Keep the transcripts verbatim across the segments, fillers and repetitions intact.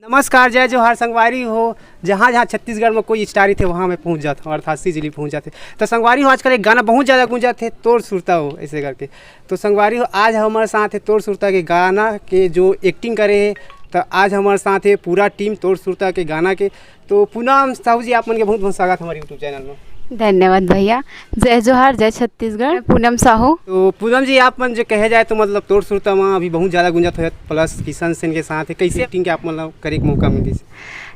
नमस्कार, जय जोहार संगवारी हो। जहाँ जहाँ छत्तीसगढ़ में कोई स्टार रहिथे, वहाँ मैं पहुँच जाता हूँ, अर्थात सीजली पहुँच जाते। तो संगवारी हो, आजकल एक गाना बहुत ज़्यादा गूंजत हे, तोर सुरता हो, ऐसे करके। तो संगवारी हो, आज हमारे साथ है तोर सुरता के गाना के जो एक्टिंग करे है, तो आज हमारे साथ है पूरा टीम तोर सुरता के गाना के। तो पूनम साहू जी, आप मन के बहुत बहुत स्वागत हमारे यूट्यूब चैनल में। धन्यवाद भैया। जय जोहार, जय छत्तीसगढ़। पूनम साहू। तो पूनम जी, आप मन जो कहे जाए तो मतलब तोर सुरता में अभी बहुत ज़्यादा गूंजत हो, प्लस किशन सेन के साथ है, कैसे एक्टिंग के आप मतलब करे के मौका मिलिस?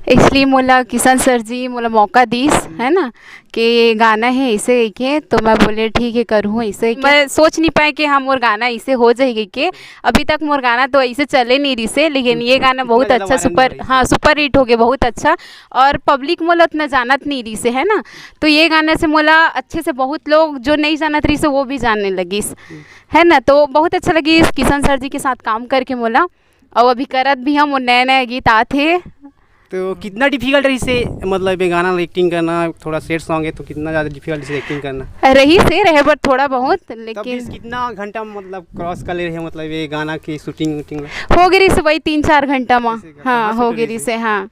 एक्चुअली मोला किशन सर जी मोला मौका दीस, है ना, कि ये गाना है ऐसे कहिके, तो मैं बोले ठीक है, करूँ ऐसे कहिके। मैं सोच नहीं पाए कि हाँ, मोर गाना ऐसे हो जाए कहिके। अभी तक मोर गाना तो ऐसे चले नहीं रहिसे, लेकिन ये गाना बहुत अच्छा सुपर, हाँ, सुपर हिट हो गया, बहुत अच्छा। और पब्लिक मोला उतना जानत नहीं रहिसे, है ना, तो ये गाना से मोला अच्छे से बहुत लोग जो नहीं जानत रहिसे वो भी जानने लगिस, है ना। तो बहुत अच्छा लगिस किशन सर जी के साथ काम करके मोला। और अभी करत भी हम, वो नया नया गीत आत हे। तो कितना डिफिकल्ट रहिसे, मतलब ये गाना एक्टिंग करना, थोड़ा सैड सॉन्ग है तो कितना ज़्यादा डिफिकल्ट रहिसे एक्टिंग करना? रहिसे, रहे बर थोड़ा बहुत, तब लेकिन भी कितना घंटा मतलब क्रॉस कर ले रहे हैं, मतलब ये गाना की शूटिंग वूटिंग में? हो गई रहिसे वही तीन चार घंटा में। ऐसे का- हाँ, कहाँ से हो शुरू गई रहिसे? रहिसे, हाँ।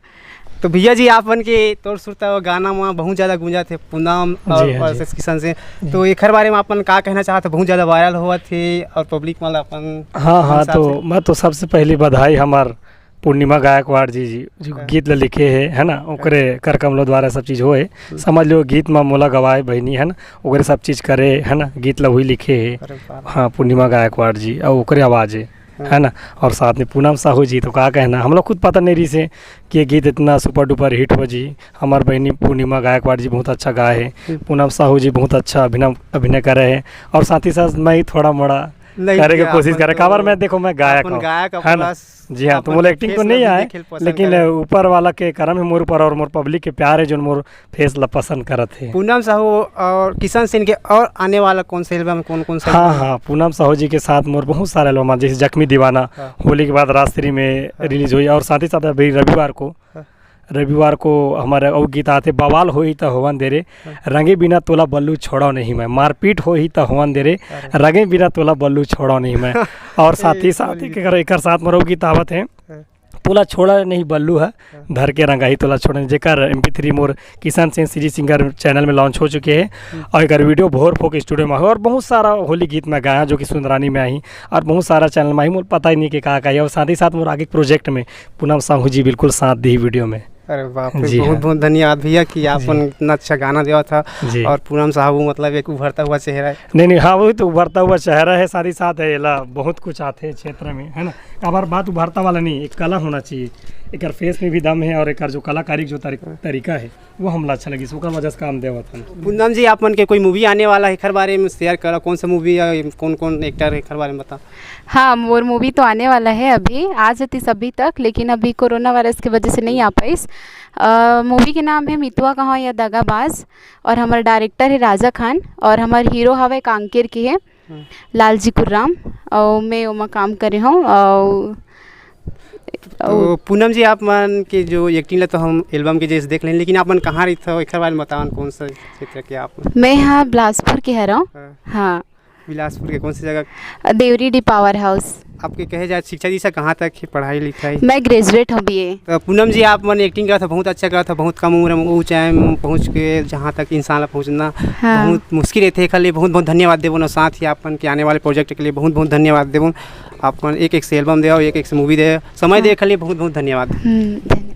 तो भैया जी, आप मन के तोर सुरता गाना में बहुत ज़्यादा गूंजत हे पूनम और जी हाँ, जी। वर्सेस किशन से, तो एकर बारे में आप मन का कहना चाहत हो? बहुत ज़्यादा वायरल होवत हे और पब्लिक वाला अपन हाँ हाँ, हिसाब तो से। मैं तो सबसे पहली बधाई हमार पूर्णिमा गायकवाड़ जी, जी जो हाँ। गीत ला लिखे है, है ना, ओकरे कर कमलों द्वारा सब चीज़ होए। समझ लो, गीत में मोला गवाए बहिनी, है ना, ओकरे सब चीज़ करे, है ना, गीत ला हुई लिखे है। अरे बाप। हाँ, पूर्णिमा गायकवाड़ जी और ओकरे आवाज़ है, है ना। और साथ में पूनम साहू जी, तो का कहना, हम लोग खुद पता नहीं रहिसे कि ये गीत इतना सुपर डुपर हिट हो जी। हमार बहिनी पूर्णिमा गायकवाड़ जी बहुत अच्छा गाए है। पूनम साहू जी बहुत अच्छा अभिनय अभिनय करे है। और साथ ही साथ मैं ही थोड़ा मोड़ा नहीं, करे के भैया, कोशिश अपन करे, तो काबर मैं देखो, मैं गायक अपन हूँ, गायक है ना। plus जी हाँ, तो अपन मोला एक्टिंग तो face नहीं ला भी आए, देखे ल पसंद लेकिन करे। ऊपर वाला के करम है मोर ऊपर और मोर पब्लिक के प्यार है जो मोर फेस ला पसंद करत है। पूनम साहू और किशन सेन के और आने वाला कौन सा एल्बम, कौन कौन सा हाँ एल्बम? हाँ, पूनम साहू जी के साथ मोर बहुत सारा एल्बम है, जैसे जख्मी दीवाना, हाँ। होली के बाद राजश्री में हाँ। रिलीज हुई, और साथ ही साथ अभी रविवार को हाँ। रविवार को हमारे अउ गीत आते, बवाल होई त होवन दे रे, हाँ। रंगे बिना तोला बल्लू छोड़ो नहीं मैं, मारपीट होई त होवन दे रे, अरे। रंगे बिना तोला बल्लू छोड़ो नहीं मैं। और साथ ही ए, साथ बोलिए। एक, एक साथ मोर अउ गीत आवत है, हाँ। तोला छोड़ा नहीं बल्लू है, धर के रंगाही तोला छोड़े, जेकर एम पी थ्री मोर Kishan Sen CG singer channel में लॉन्च हो चुके हैं। और एक वीडियो भोर फोक स्टूडियो में हो और बहुत सारा होली गीत में गाया जो कि सुंदरानी में आई और बहुत सारा चैनल में आई, मोर पता ही नहीं कि का का है। और साथ ही साथ मोर आगे प्रोजेक्ट में पूनम साहू जी बिल्कुल साथ दी वीडियो में। अरे बाप रे, जी बहुत हाँ। बहुत धन्यवाद भैया कि आप जी। मन इतना अच्छा गाना देवा था। जी। और पूनम साहू मतलब एक उभरता हुआ चेहरा है। नहीं नहीं, हाँ, वही तो उभरता हुआ चेहरा है, साथ ही साथ है, एला बहुत कुछ आते हैं क्षेत्र में, है ना। काबर बात उभरता वाला नहीं, एक कला होना चाहिए, एकर फेस में भी दम है और एकर जो कलाकारी जो तरी-, तरीका है वो हमला अच्छा लगी, ओकर वजह से काम देवत है। पूनम जी, आप मन के कोई मूवी आने वाला है, एकर बारे में शेयर करा, कौन सा मूवी है, कौन कौन एक्टर है, एकर बारे में बताओ। हाँ, मोर मूवी तो आने वाला है अभी, आ जाती सभी तक, लेकिन अभी कोरोना वायरस की वजह से नहीं आ पाइस। मूवी के नाम है मितवा कहाँ या दगाबाज, और हमारा डायरेक्टर है राजा खान, और हमार हीरो हवे कांकेर के है लालजी कुर्राम, और मैं ओमा काम करे हूँ। और तो पूनम जी, आप मन के जो एक्टिंग ला तो हम एल्बम के जैसे देख लें, लेकिन आप मन कहाँ रहित हो, एकर बारे में बताओ, कौन सा क्षेत्र के आप मन? मैं हाँ बिलासपुर के हरौं। हाँ। हाँ। बिलासपुर के कौन सी जगह? Deori D power house. आपके कहे जाए शिक्षा दीक्षा कहाँ तक है पढ़ाई लिखाई? मैं ग्रेजुएट हूँ बीए। तो पूनम जी, आप मन एक्टिंग करत हो, बहुत अच्छा करत हो, बहुत कम उम्र में ऊंचाई में पहुँच के जहाँ तक इंसान ला पहुँचना हाँ। बहुत मुश्किल रहते है। खाली बहुत बहुत धन्यवाद देबो ना, साथ ही आप मन के आने वाले प्रोजेक्ट के लिए बहुत बहुत धन्यवाद देबो। आप मन एक एक से एल्बम दे, एक एक से मूवी दे, समय दे, खाली बहुत बहुत धन्यवाद। हम्म, धन्यवाद।